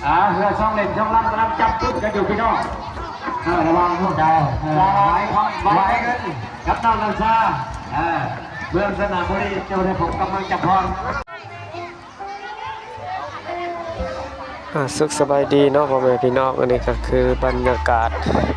ອ່າ ເຮືອສອງເຫຼັ້ມສອງລຳກຳລັງຈັບຈຸດກັນຢູ່ພີ່ນ້ອງ. ເອີ ລະຫວ່າງພວກເຈົ້າ ເອີ ຫວາຍ ຫວາຍເງິນກັບນ້ອງນ້ຳຊາ ເອີ ເມືອງສະໜາມບຸຣີ ຈະໄດ້ພົບກັບເມືອງຈຳພອນ. ອ່າ ສຸກສະບາຍດີເນາະ ພໍ່ແມ່ພີ່ນ້ອງ, ອັນນີ້ກໍຄືບັນຍາກາດ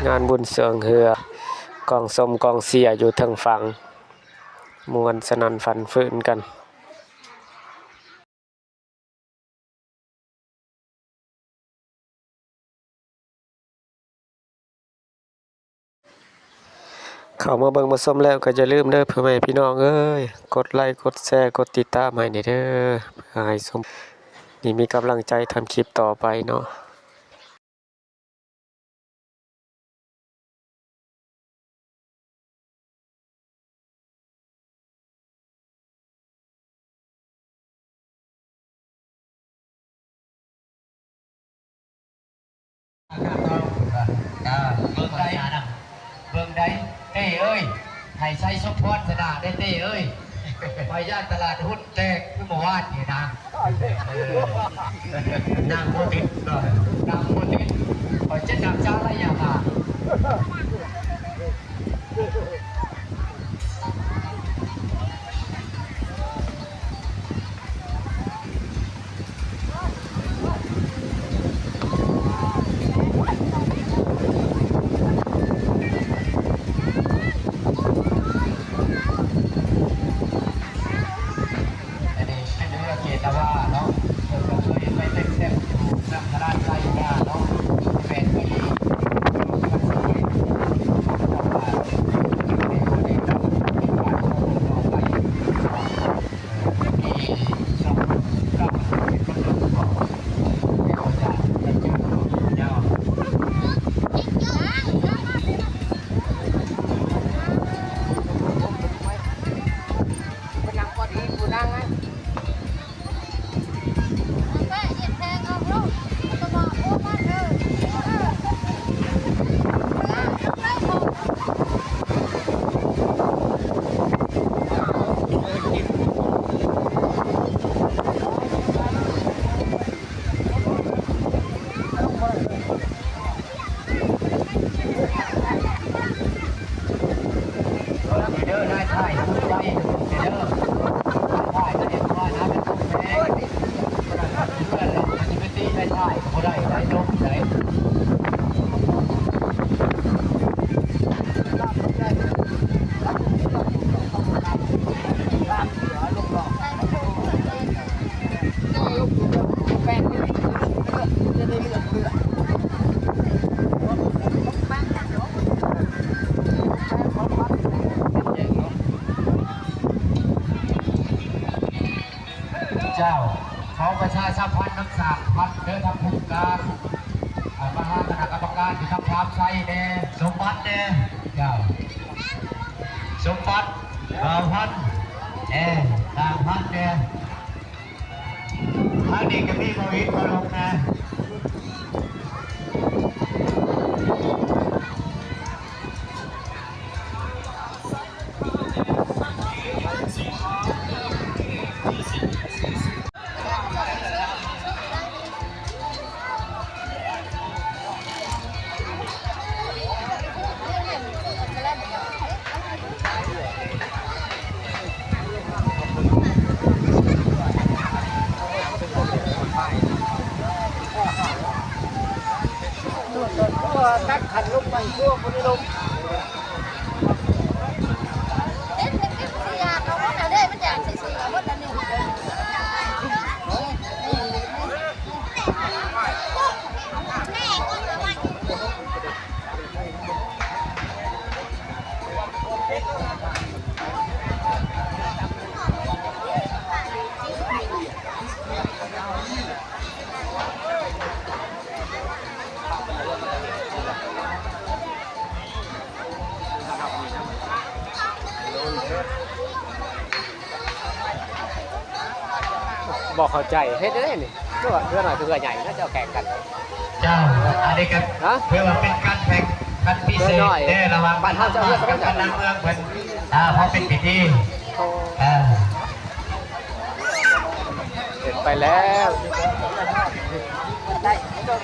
ງານບຸນຊ່ວງເຮືອ ກອງຊົມກອງເຊຍຢູ່ເທິງຝັ່ງ ມ່ວນສະໜັ່ນຟັນຟື້ນກັນ. ເຂົ້າມາເບິ່ງມາຊົມແລ້ວກໍຢ່າລືມເດີ ພໍ່ແມ່ພີ່ນ້ອງເອີຍ, ກົດໄລກ໌ ກົດແຊ ກົດຕິດຕາມໃຫ້ແດ່ເດີ ເພື່ອໃຫ້ຊົມ ນີ້ມີກຳລັງໃຈທຳຄລິບຕໍ່ໄປເນາະ. ເບິ່ງໄດ້ ເບິ່ງໄດ້ ເຕ້ເອີຍ. ໃຫ້ໄຊສົມພອນຊະນະໄດ້ເຕ້ເອີຍ, ຂ້ອຍຢ້ານຕະຫຼາດຮຸ້ນແຕກຄືເມື່ອວານນີ້ນະ. ເອີ ນັ່ງບໍ່ຕິດ ນັ່ງບໍ່ຕິດ ຂ້ອຍຈະຈັບຈາໄລຍະມາ. ອັນນີ້ເປັນເຮືອເກດລະວາເນາະ, ເພິ່ນກໍເຄີຍໄປເຕັມແຊມຢູ່ນຳຕະຫຼາດໄຊຍາເນາະ, ແມ່ນໄປ ເຈົ້າ ຂໍປະຊາສຳພັນນຳສາມພັນເດີ ທາງຜູ້ການ ອ່າ ມະຫາຄະນະກຳມະການທີ່ທຳຟາມໄຊແດ່ ສົມບັດແດ່ ເຈົ້າ ສົມບັດ ເກົ້າພັນ ແດ່ ສາມພັນແດ່. ທາງນີ້ກໍມີບໍ່ເຫັນບໍ່ລົງນະ. ຕັດຂັນລົງໄປ ຄືວ່າບໍ່ໄດ້ລົງ. ເຮັດ ເຮັດ ເຮັດ ຊິຢາກເອົາໝົດແລ້ວເດ້ ມັນຢາກຊິເສຍໝົດແລ້ວນີ້. ບໍ່ເຂົ້າໃຈ ເຮັດໄດ້ນີ້ ຄືວ່າເຮືອນ້ອຍຄືເຮືອໃຫຍ່ນະ ເຈົ້າແຂ່ງກັນ. ເຈົ້າ ອັນນີ້ກໍ ຮະ? ຖືວ່າເປັນການແຂ່ງຂັນພິເສດເດ້ ລະຫວ່າງບ້ານເຮົາກັບບ້ານນາເມືອງເພິ່ນ ອ່າ ພໍເປັນພິທີ ເອີ ເປັນໄປແລ້ວ.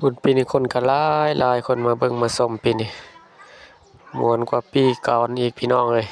ບຸນປີນີ້ຄົນກໍຫຼາຍຫຼາຍ ຄົນມາເບິ່ງມາຊົມປີນີ້ ມ່ວນກວ່າປີກ່ອນອີກ ພີ່ນ້ອງເອີຍ.